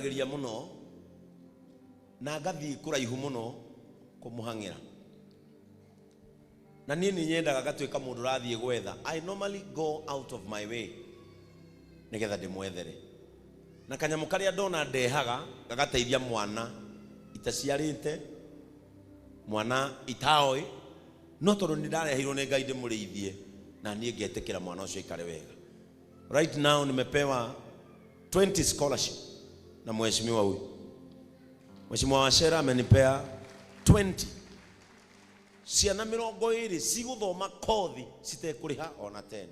Geria mũno na ngathiĩ kũraihu mũno kũmũhang'ĩra. Na niĩ nĩ nyendaga ngatuĩka mũndũ ũrathiĩ gwetha. I normally go out of my way nĩgetha ndĩmwethere. Na kanyamũ karĩa ndona ndehaga gagateithia mwana itaciarĩte, mwana itaoĩ, no tondũ nĩ ndareheirwo nĩ Ngai ndĩmũrĩithie, na niĩ ngetĩkĩra mwana ũcio aikare wega. Right now nimepewa 20 scholarship na mheshimiwa huyu. Mheshimiwa Wachera amenipea 20 ciana 20 cigũthoma kothi citekũrĩha ona 10.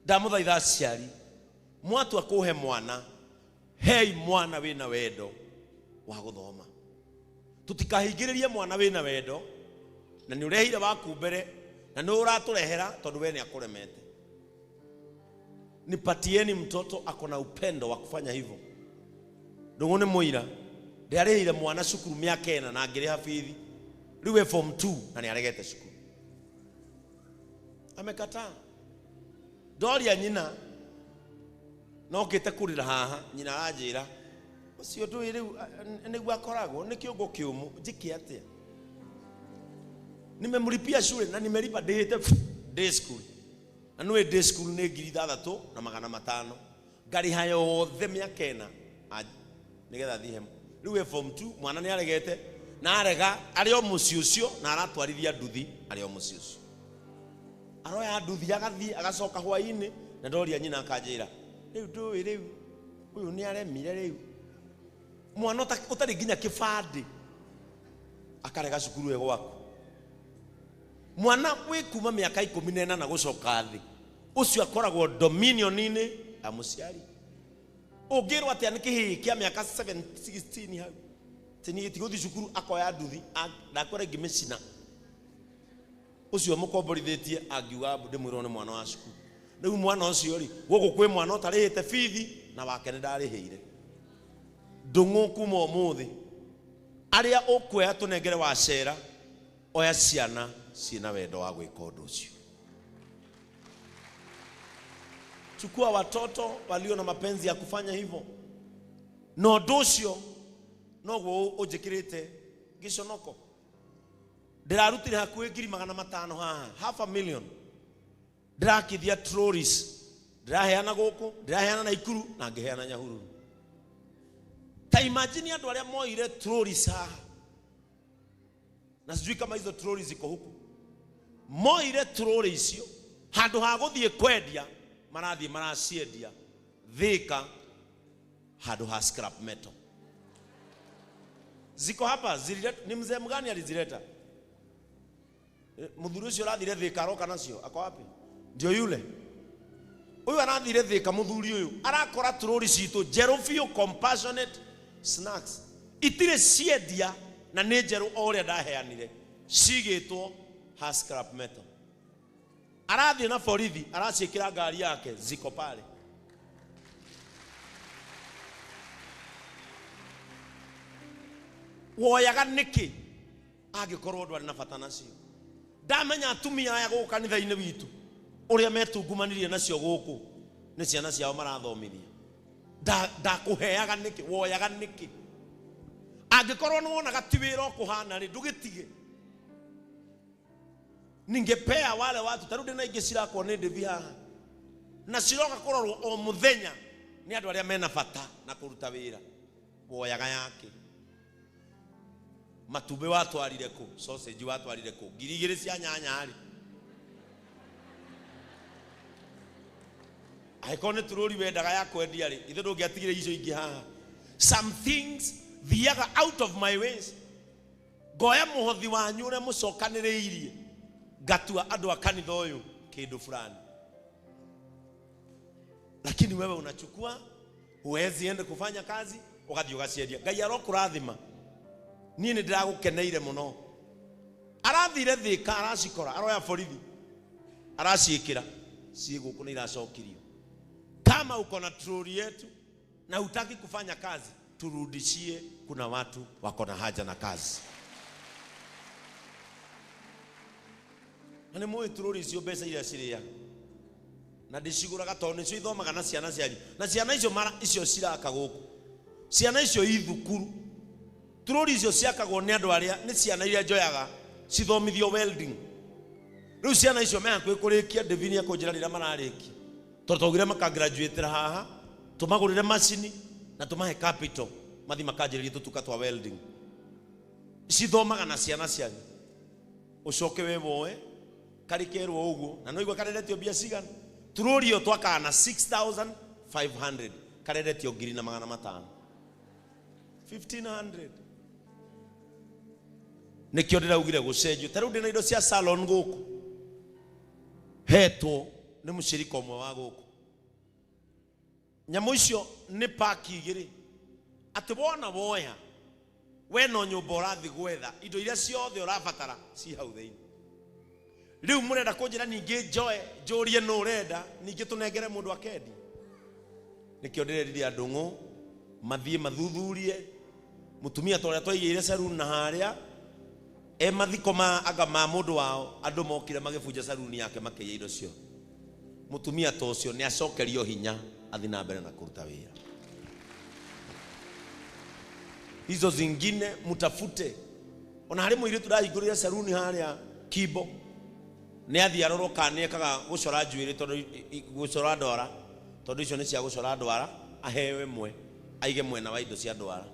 Ndamũthaitha aciari, mwatua kũhe mwana, hei mwana wĩna wendo wa gũthoma. Tũtikahingĩrĩrie mwana wĩna wendo na nĩ ũrehire waku mbere na nĩ ũratũrehera tondũ we nĩ akũremete. Nipatieni mtoto ako na upendo wa kufanya hivyo. Ndũng'ũ nĩ mũira, ndĩarĩhĩire mwana cukuru mĩaka 4 na ngĩrĩha bithi. Rĩu e form 2 na nĩ aregete cukuru. Amekataa. Ndoria nyina nokĩte kũrĩra haha, nyina aranjĩra ũcio ndũĩ rĩu nĩguo akoragwo nĩ kĩũngũ kĩũmũ, njĩke atĩa? Nimemlipia shule na nimelipa ndĩhĩte day school. Na nĩũĩ day school nĩ 6500, ngarĩha yothe mĩaka 4 nĩgetha thiĩ hema. Rĩu e form 2 mwana nĩ aregete na arega arĩ o mũciĩ ũcio na aratwarithia nduthi arĩ o mũciĩ ũcio. Aroya nduthi agathiĩ agacoka hwaĩ-inĩ na ndoria nyina akanjĩra rĩu ndũĩ rĩu ũyũ nĩ aremire rĩu. Mwana ũtarĩ nginya kĩbandĩ akarega cukuru ĩ gwaku. Mwana wĩ kuma mĩaka 18 gũcoka thĩ ũcio akoragwo dominion-inĩ ya mũciari. Ũngĩrwo atĩa nĩ kĩhĩĩ kĩa mĩaka 7, 16 hau atĩ niĩ tigũthiĩ cukuru akoya nduthi, ndakwĩra ingĩmĩcina. Ũcio mũkomborithĩtie angiuga ndĩmwĩrwo nĩ mwana wa cukuru. Rĩu mwana ũcio rĩ, gũkũ kwĩ mwana ũtarĩhĩte bithi na wake nĩ ndarĩhĩire. Ndũng'ũ kuma ũmũthĩ arĩa ũkuoya tũnengere wacera, oya ciana ciĩna wendo wa gwĩka ũndũ ũcio. Chukua watoto walio na mapenzi ya kufanya hivyo. Na ũndũ ũcio noguo ũnjĩkĩrĩte gĩconoko. Ndĩrarutire hakuhĩ 500,000 haha, half a million. Ndĩrakithia trolleys, ndĩraheana gũkũ, ndĩraheana Naikuru na ngĩheana Nyahururu. Ta imagine andũ arĩa moire trolleys haha, na sijui kama hizo trolleys ziko huku. Moire trolley icio handũ ha gũthiĩ kwendia, marathiĩ maraciendia Thika handũ ha scrap metal. Ziko hapa, zilileta, ni mzee mgani alizileta? Mũthuri ũcio ũrathire Thika aroka nacio, ako wapi? Ndio yule. Ũyũ arathire Thika, mũthuri ũyũ arakora troli citũ njerũ biũ, compassionate snacks. Itirĩ ciendia na nĩ njerũ o ũrĩa ndaheanire, cigĩtwo ha scrap metal. Arathiĩ na borithi, araciĩkĩra ngari yake, ziko pale. Woyaga nĩkĩ angĩkorwo ndwarĩ na bata nacio? Ndamenya atumia aya gũkũ kanitha-inĩ witũ ũrĩa metungumanirie nacio gũkũ nĩ ciana ciao marathomithia. Ndakũheaga nĩkĩ? Woyaga nĩkĩ? Angĩkorwo nĩ wonaga ti wĩra ũkũhana rĩ, ndũgĩtige. Ningepea wale watu, ta rĩu ndĩna ingĩ cirakwo nĩ ndĩthi haha na ciroka kũrorwo o mũthenya nĩ andũ arĩa mena bata na kũruta wĩra. Woyaga yake matumbĩ watwarire kũ, sausage watwarire kũ, 2,000 cia nyanya rĩ, angĩkorwo nĩ turũri wendaga ya kwendia rĩ, ithe ndũngĩatigire icio ingĩ haha. Some things thiaga out of my ways, ngoya mũhothi wanyu ũrĩa mũcokanĩrĩirie, ngatua andũ a kanitha ũyũ kĩndũ fulani, lakini wewe unachukua, huwezi ende kufanya kazi, ũgathiĩ ũgaciendia. Ngai arokũrathima, niĩ nĩ ndĩragũkeneire mũno. Arathire Thika aracikora, aroya borithi araciĩkĩra, ciĩ gũkũ nĩ iracokirio. Kama uko na troli yetu na hutaki kufanya kazi, turudishie, kuna watu wako na haja na kazi. Na nĩ mũĩ troli icio mbeca iria cirĩaga, na ndĩcigũraga tondũ nĩcio ithomaga na ciana cianyu, na ciana icio mara icio ciraka gũkũ. Ciana icio i thukuru, turori icio ciakagwo nĩ andũ arĩa nĩ ciana iria njoyaga cithomithio welding. Rĩu ciana icio me hakuhĩ kũrĩkia. Devini akũnjĩra rĩrĩa mararĩkia, tondũ twaugire makagraduatĩra haha, tũmagũrĩre macini na tũmahe capital mathi makanjĩrĩrie tũtuka twa welding. Cithomaga na ciana cianyu, ũcoke we woe karĩ kerwo ũguo na no igua karendetio mbia cigana. Turori ĩyo twakaga na 6500, karendetio ngiri na magana matano, 1500. Nĩkĩo ndĩraugire gũcenjio. Ta rĩu ndĩna indo cia salon gũkũ, hetwo nĩ mũcirika ũmwe wa gũkũ. Nyamũ icio nĩ paki igĩrĩ, atĩ wona woya we no nyũmba ũrathiĩ gwetha indo iria ciothe ũrabatara ci hau thĩinĩ. Rĩu mũrenda kũnjĩra ningĩ njoe njũrie nũ ũrenda, ningĩ tũnengere mũndũ akendi? Nĩkĩo ndĩrerire andũ ng'ũ mathiĩ mathuthurie mũtumia ta ũrĩa twaigĩire saruni na harĩa e mathiko ma anga ma mũndũ wao, andũ mokire magĩbunja saruni yake, makĩiya indo ciothe. Mũtumia ta ũcio nĩ acokerio hinya athi na mbere na kũruta wĩra. Hizo zingine mtafute. Ona harĩ mũirĩtu ndahingũrire saruni harĩa Kimbo, nĩ athiĩ arorwo kana nĩ ekaga gũcora njuĩrĩ, tondũ gũcora ndwara, tondũ icio nĩ cia gũcora ndwara, aheo ĩmwe aige mwena wa indo cia ndwara,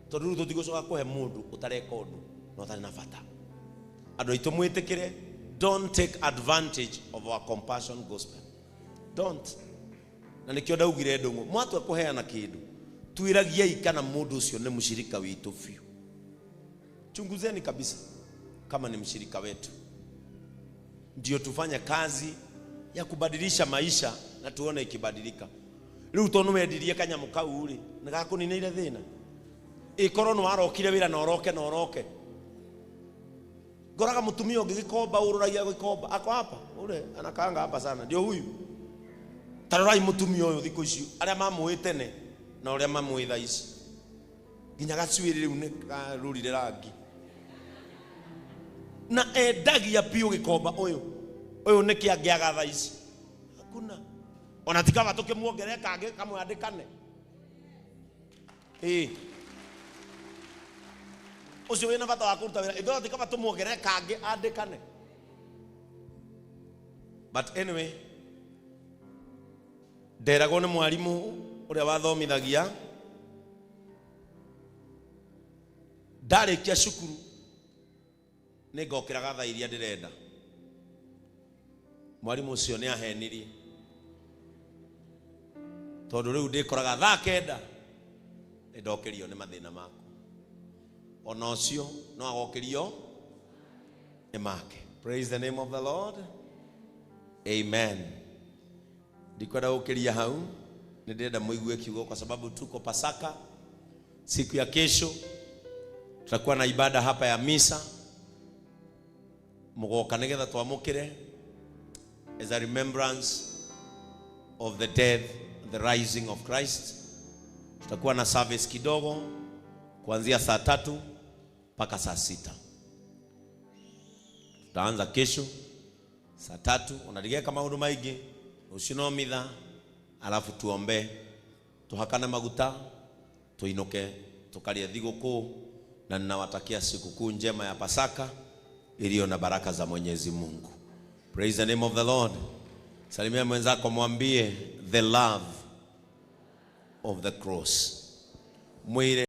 tondũ rĩu tũtigũcoka kũhe mũndũ ũtareka ũndũ na ũtarĩ na bata. Andũ aitũ, mwĩtĩkĩre, don't take advantage of our compassion gospel, don't. Na nĩkĩo ndaugire ndũng'ũ, mwatua kũheana kĩndũ, twĩragiai kana mũndũ ũcio nĩ mũshirika witũ biũ. Chunguzeni kabisa kama ni mshirika wetu, ndio tufanye kazi ya kubadilisha maisha na tuone ikibadilika. Rĩu tondũ wendirie kanyamũ kau rĩ, nĩ gakũninĩire thĩna, ĩkorwo nĩ warokire wĩra na ũroke na ũroke. Ngoraga mũtumia ũngĩ Gĩkomba ũrũragia Gĩkomba, ako hapa, ule anakaanga hapa sana, ndio huyu. Tarorai mũtumia ũyũ thikũ ici, arĩa mamũĩ tene na ũrĩa mamũĩ thaa ici, nginya gacuĩrĩ rĩu nĩ karũrire rangi, na endagia biũ Gĩkomba. Ũyũ ũyũ nĩkĩ angĩaga thaa ici? Hakuna. Ona tikaba tũkĩmuongerere kangĩ kamwe andĩkane. Ĩĩ, ũcio wĩna bata wa kũruta wĩra, ithuĩ tikaba tũmuongerere kangĩ andĩkane. But anyway, nderagwo nĩ mwarimũ ũrĩa wathomithagia, ndarĩkia cukuru nĩ ngokĩraga thaa iria ndĩrenda. Mwarimũ ũcio nĩ ahenirie, tondũ rĩu ndĩkoraga thaa 9 nĩ ndokĩrio nĩ mathĩna makwa. Ona ũcio no agokĩrio nĩ make. Praise the name of the Lord. Amen. Ndikwenda gũkĩria hau, nĩ ndĩrenda mũigue kiugo, kwa sababu tuko Pasaka. Siku ya kesho tutakuwa na ibada hapa ya misa, mũgoka nĩgetha twamũkĩre as a remembrance of the death and the rising of Christ. Tutakuwa na service kidogo kuanzia saa 3 mpaka saa 6. Tutaanza kesho saa 3, unadigeka maundu maingi rũciũ no mitha, alafu tuombe, tuhakane maguta, tuinuke tukarie thigũkũ. Na ninawatakia sikukuu njema ya Pasaka iliyo na baraka za Mwenyezi Mungu. Praise the name of the Lord. Salimia mwenzako, mwambie the love of the cross. Mwire.